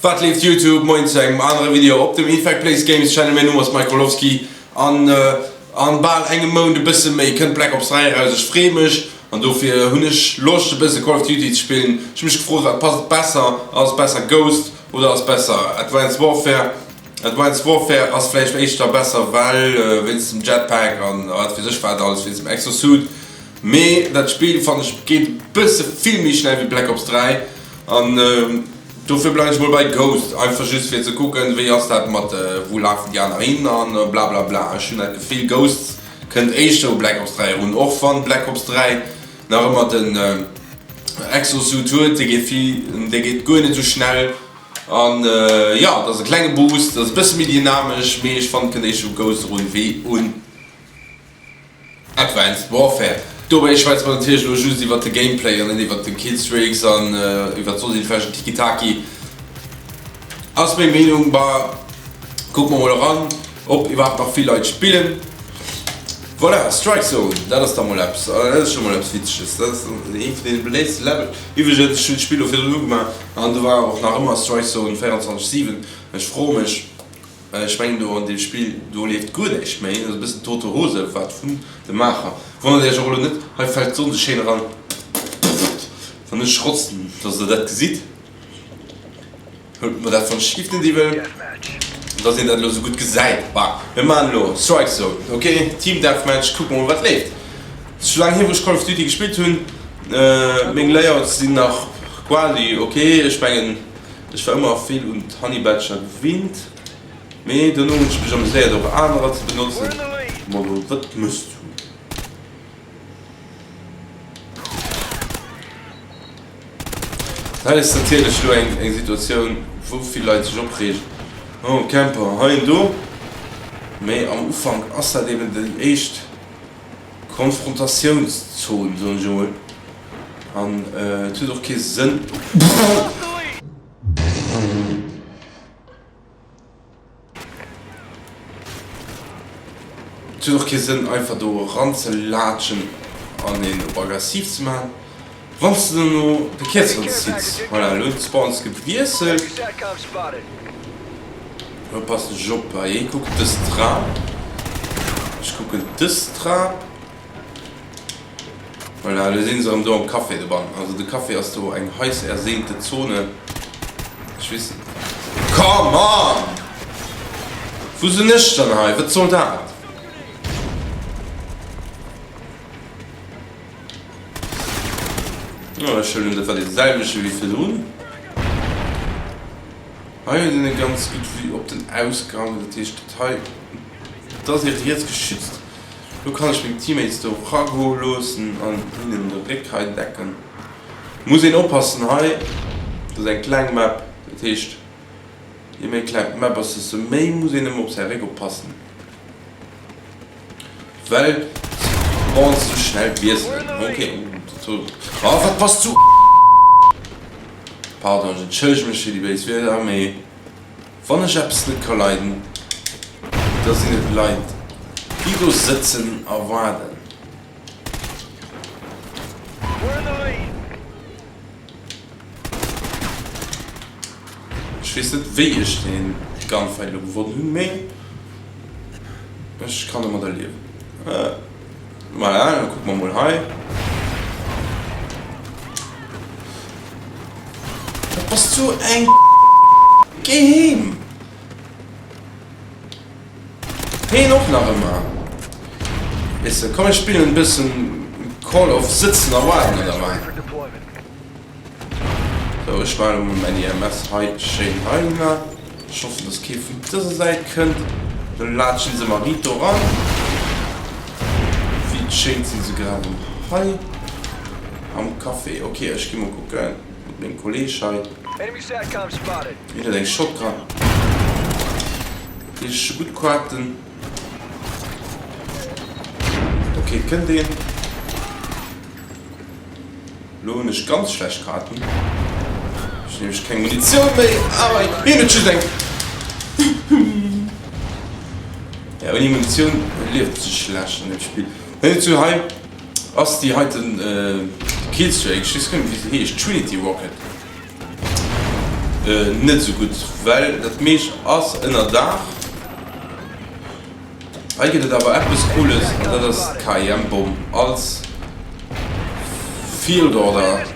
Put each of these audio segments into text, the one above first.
Wat leeft YouTube? Moien zu engem anere Video op dem Infect Plays Games Channel. Mäin Numm ass Mike Wolowski an an bal engem Mount e bësse méi kënnt Black Ops 3 eraus. Ech free mech an dofir hunn ech Loscht e bësse Call of Duty ze spillen. Ech hu mech gefrot wat passt besser, ass besser Ghost oder ass besser Advanced Warfare? Advanced Warfare ass vläicht éischter besser well wéinst dem Jetpack an wat weess ech wat alles, wéinst dem Exosuit. Mee dat Spill fannen ech geet e bësse vill méi schnell wéi Black Ops 3 an dofir bleiwen ech mol bei Ghost, einfach just fir ze kucken wéi ass dat mat wou lafen déi aner hin an blablabla. Ech hunn dat Gefill Ghost kënnt éischter u Black Ops 3 erun, och wann Black Ops 3 nach ëmmer den Exosuit huet, dee geet vill, dee geet guer net esou schnell an jo et ass e klenge Boost, et ass e bësse méi dynamesch, mee ech fannen et kënnt éischter u Ghost erun wéi un. Advanced Warfare. Dobäi schwätze mer natierlech elo just iwwert de Gameplay an net iwwert de Killstreaks an iwwert soss iergendwelchen Tiki-Taki. Ass meng Meenung. Bah, kucke mer mol eran, ob iwwerhaapt nach vill Leit spillen. Voilà, Strike Zone, dat ass da mol eppes, dat ass scho mol eppes Witzeges. Dat ass ee vun deene beléiftste Level. Iwwregens, ech hunn d'Spill elo virdrun ugemaach an do war och nach ëmmer Strike Zone 24, 7. Ech froe mech. Well ech mengen do an deem Spill do leeft guer näischt méi, dat ass e bëssen tote Hose wat vun de Maacher. Wonnert iech och elo net, hei fält d'Sonn sou schéin eran, wann ech rotzen, dass der dat gesitt. Huelt mer dat wann ech giff net iwwel, dass een dat elo sou gutt gesäit. Bah, mir maachen elo Strike Zone, ok, Team Deathmatch, kucke mer mol wat leeft. Et ass scho laang hier wou ech Call of Duty gespillt hunn, meng Layouts sinn nach quasi ok, ech mengen Ech war ëmmer vill un d'Honey Badger gewinnt, mee dono hunn ech mech amuséiert och anerer ze benotzen. Molo, wat mëss du? Hei ass natierlech elo eng Situatioun wou vill Leit sech opreegen, oh Camper hei an do, mee am Ufank ass dat eben déi éischt Konfrontatiounszon, soen ech emol. An et huet och kee Sënn. Et huet och kee Sënn einfach do eranzelaatschen an een op aggressiv ze maachen, wann s de dono de Kierzeren zitts. Voilà, elo hunn d'Spawns gewiesselt. Elo passen ech op. Hei kuckt dës Trap. Ech kucken dës Trap. Voilà, elo sinn se erëm do am Café dobannen. Also de Café ass do eng heiß ersehnte Zone. Ech weess net. Come on! Wou sinn ech dann hei? Wat soll dat? Oh, ech huelen, dat war dee selwechte wéi virdrun. Hei huet een e ganz gutt Vue op den Ausgang. Dat heescht, dat hei, dat ass ee riets geschützt. Lo kann ech meng Teammates do ragoe loossen an hinnen de Réck hei decken. Muss een oppassen hei, dat ass eng kleng Map, dat heescht je méi kleng d'Map ass, desto méi muss een ëmmer op säi Réck oppassen, well d'Spawns sou schnell wiesselen. Ok, oh wat bass du? Pardon, ech entschëllege mech fir déi béis Wierder, mee. Wann ech eppes net ka leiden, da sinn et Leit, déi do sëtzen a waarden. Ech weess net, wéi ech dee Gunfight elo gewonnen hunn, mee ech kann domadder liewen. Voilà, da kucke mer mol hei. Wat bass du eng Géi heem! Heen och nach ëmmer. Weess de, komm mir spillen e bëssen Call of sëtzen a waarden oder wat? Sou, ech maachen elo mol mäin EMS hei schéin heihinner. Ech hoffen, dass kee vun dëser Säit kënnt. Do laatschen se mer riit do ran. Wéi et schéngt si se grad erëm hei am Café. Ok, ech gi mol kucken mat mengem Kolleg hei. Hien huet eng Shotgun. Déi ech scho gutt quaten. Ok, et kënnt een. Lo hunn ech ganz schlecht Kaarten. Ech hunn nämlech keng Munitioun méi. Awer hien huet just eng. Ja, ouni Munitioun lieft sech schlecht an deem Spill. Hei hei ass déi heiten Killstreak. Ech weess guer net wéi se heescht. Trinity Rocket. Net esou gutt, well dat meescht ass ënnerdaach. Hei gëtt et awer eppes Cooles an dat ass d'KIM-Bomm als Field Order.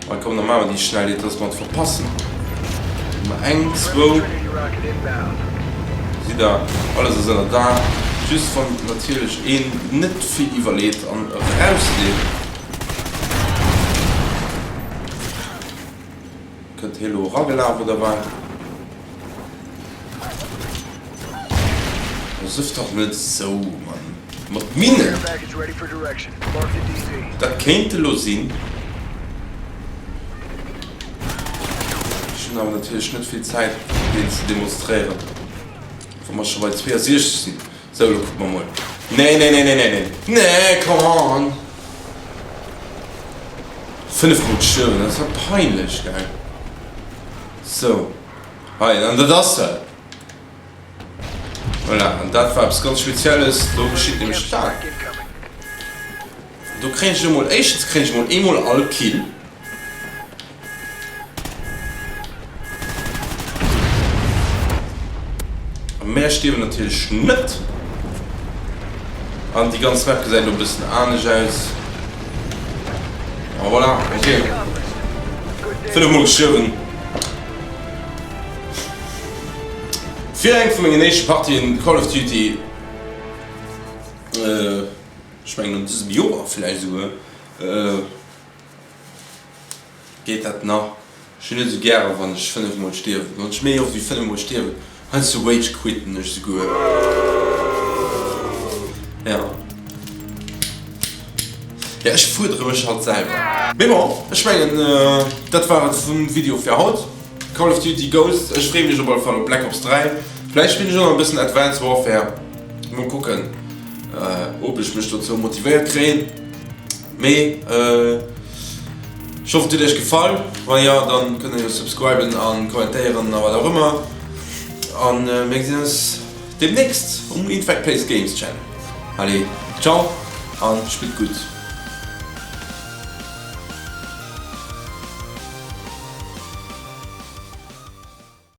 Hei komm, da maache mer déi schnell, iert dass mer et verpassen. Nummer eng, zwou. Gesitt der, alles ass ënnerdaach. Just wann natierlech een net vill iwwerleet an erausleeft. Kënnt hie lo eragelaf oder wat? Oh, sëff dach net esou, Mann. Mat Minnen! Dat kéint elo sinn. Ech hunn awer natierlech net vill Zäit, deen ze demonstréieren, wa mer scho bei 62 sinn. Sou, elo kucke mer mol. Nee, nee, nee, nee, nee, nee, nee, come on! 5 mol gestuerwen, dat ass ja peinlech, gell? Sou, hei, an dat ass se! Voilà, an dat war eppes ganz Spezielles, do geschitt nämlech dat. Do kréien ech emol, éischtens kréien ech emol eemol all Kill. A mär stierwen natierlech net. An déi ganz Map gesäit elo e bëssen anescht aus. A voilà, ok. 5 mol gestuerwen. Fir eng vu mengen éischte Partien Call of Duty, ech mengen an dësem Joer vläicht esouguer. Geet dat nach? Ech hunn net esou gären wann ech 5 mol stierwen. Wann ech méi oft wéi 5 mol stierwen, heiansdo rage quitten ech esouguer. Jo. Jo, ech fuerdere mech halt selwer. Mee bon, ech mengen dat war et vum Video fir haut. Call of Duty Ghosts, ech freeë mech op alle Fall op Black Ops 3. Vläicht spillen ech och nach e bëssen Advanced Warfare. Mol kucken ob ech mech dozou motivéiert kréien. Mee ech hoffen et huet iech gefall, wann jo dann kënnt dir jo subscriben an kommentéieren a wat och ëmmer an mir gesinn eis demnächst um Infect Plays Games Channel. Allez ciao an spillt gutt.